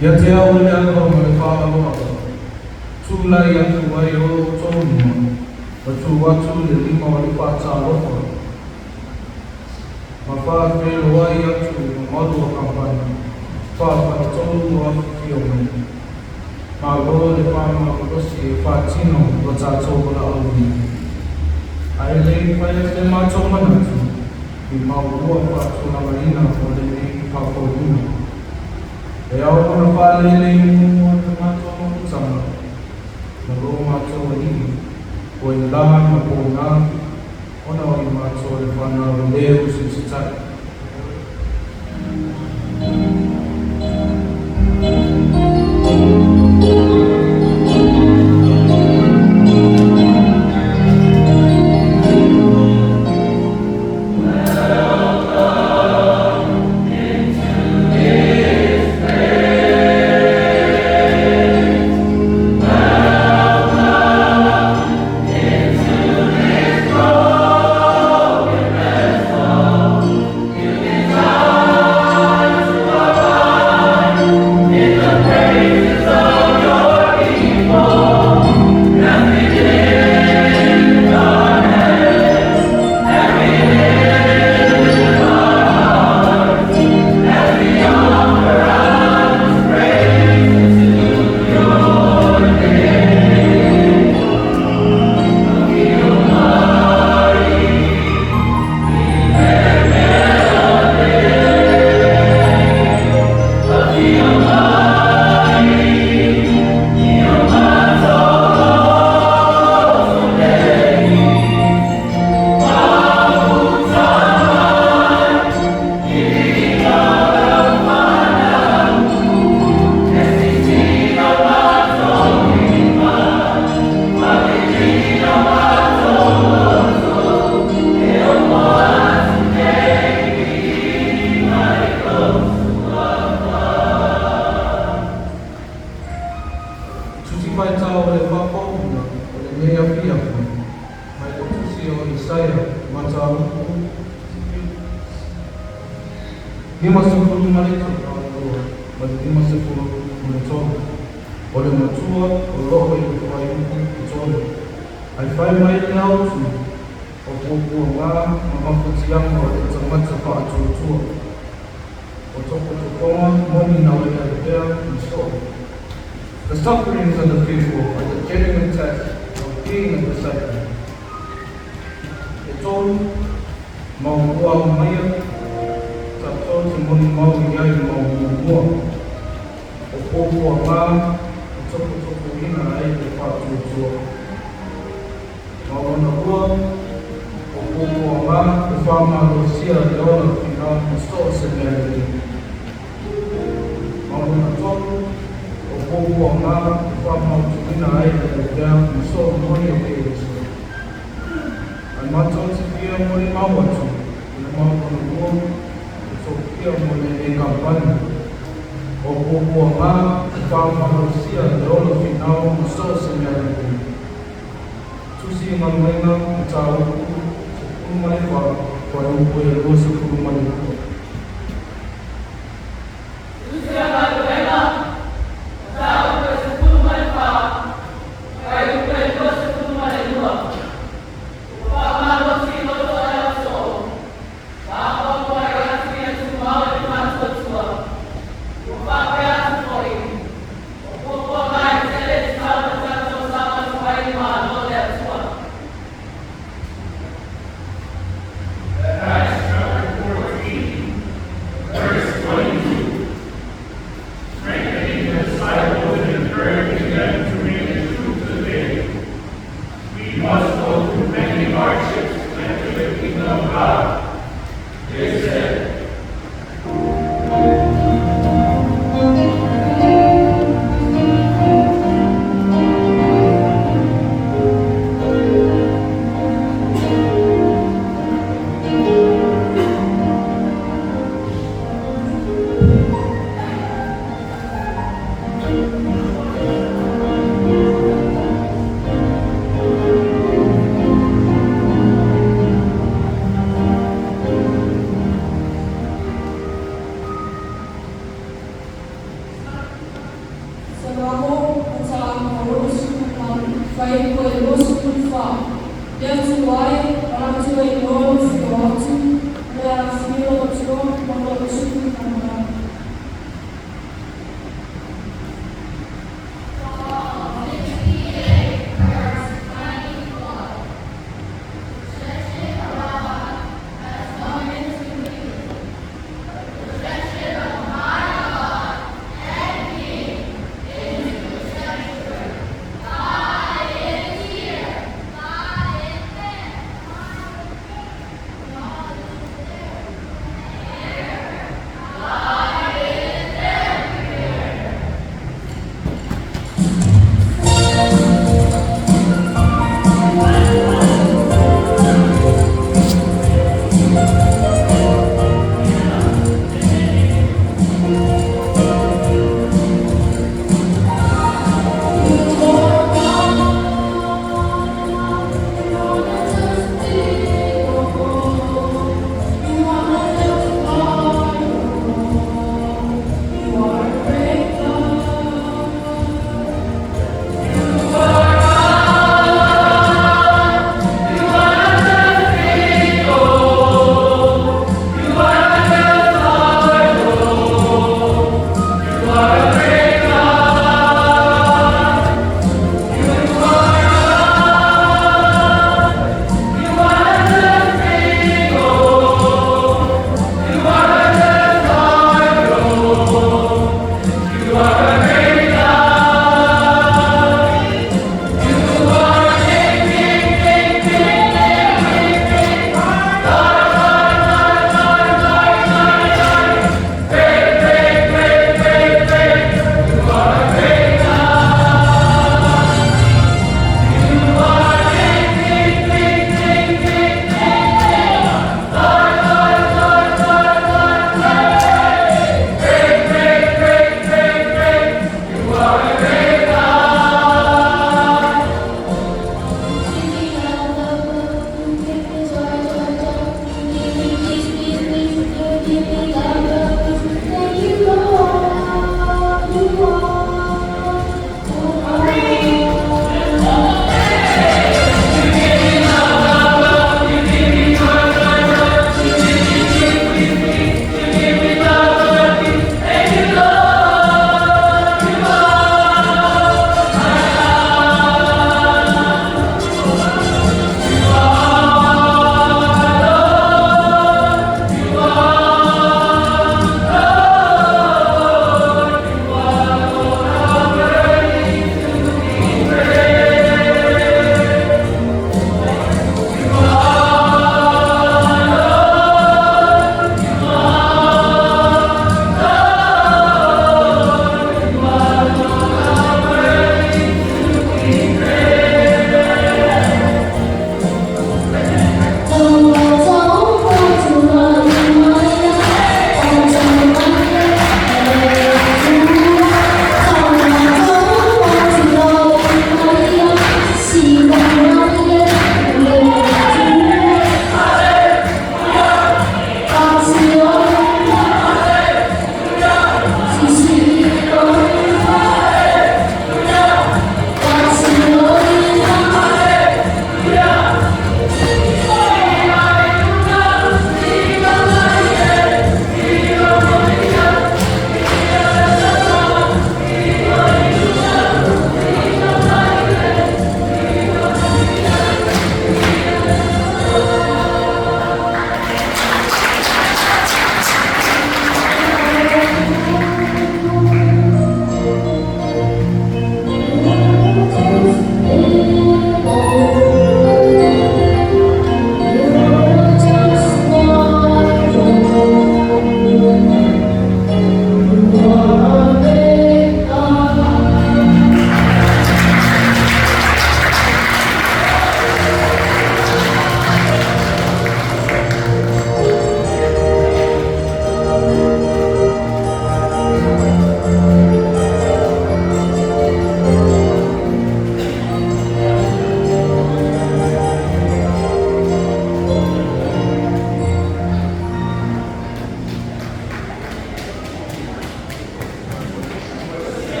Ia te au le ava ma le faaaloalo, tulai atu ai o outou lima, ma tuu atu le lima o le faatalofa, ma faafeiloai atu i mamalu o kamupani faafaletolu o afifio mai. Malo le faamalolosi e faatino lo tatou valaauina. Ae le i faia se matou manatu i maulua faatulagaina o lenei faafouina, e ao ona faalelei muamua le matou mafutaga ma lo matou Alii ua i la ma pogā ona o i matou le fanau e le usiusitai. Tusi Faitau o le Faafouina o lenei afiafi, mai le Tusi o Isaia, mataupu 53 ma le 53, o le matua o loo i le fuaiupu 3. Ae fai mai le autu o puapuaga ma mafatiaga o le tagata faatuatua, o tokotokoga moni nauelealepea ma soo. The sufferings of the faithful are the genuine test of being a disciple. E tolu mau ua maia tatou te molimau i ai mau muamua. O puapuaga e tokotokoina ai le faatuatua. Ma lona lua, o puapuaga e faamalosia le ola finau ma so o se mea lelei. Ma lona tolu, o puapuaga e faamautuina ai le auupea ma so o moni o Keriso. Ae matou te fia molimau atu i le mau lona lua e tofia mo lenei kamupani. O puapuaga e faamalosia le ola finau ma so o se mea lelei. Tusi o Galuega mataupu 14 fuaiupu e 22. Tusi o Galuega, mataupu e 14, fuaiupu e 22. Ua faamalosi i loto e aso, faaopoopo ai atu ia tumau i le faatuatua. Ua faapea atu foi, o puapuaga e tele tatau ona tatou savali ai i Malo o le Atua. Acts chapter 14,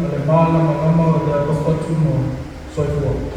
a le malamalama o le alofa tunoa. Soifua.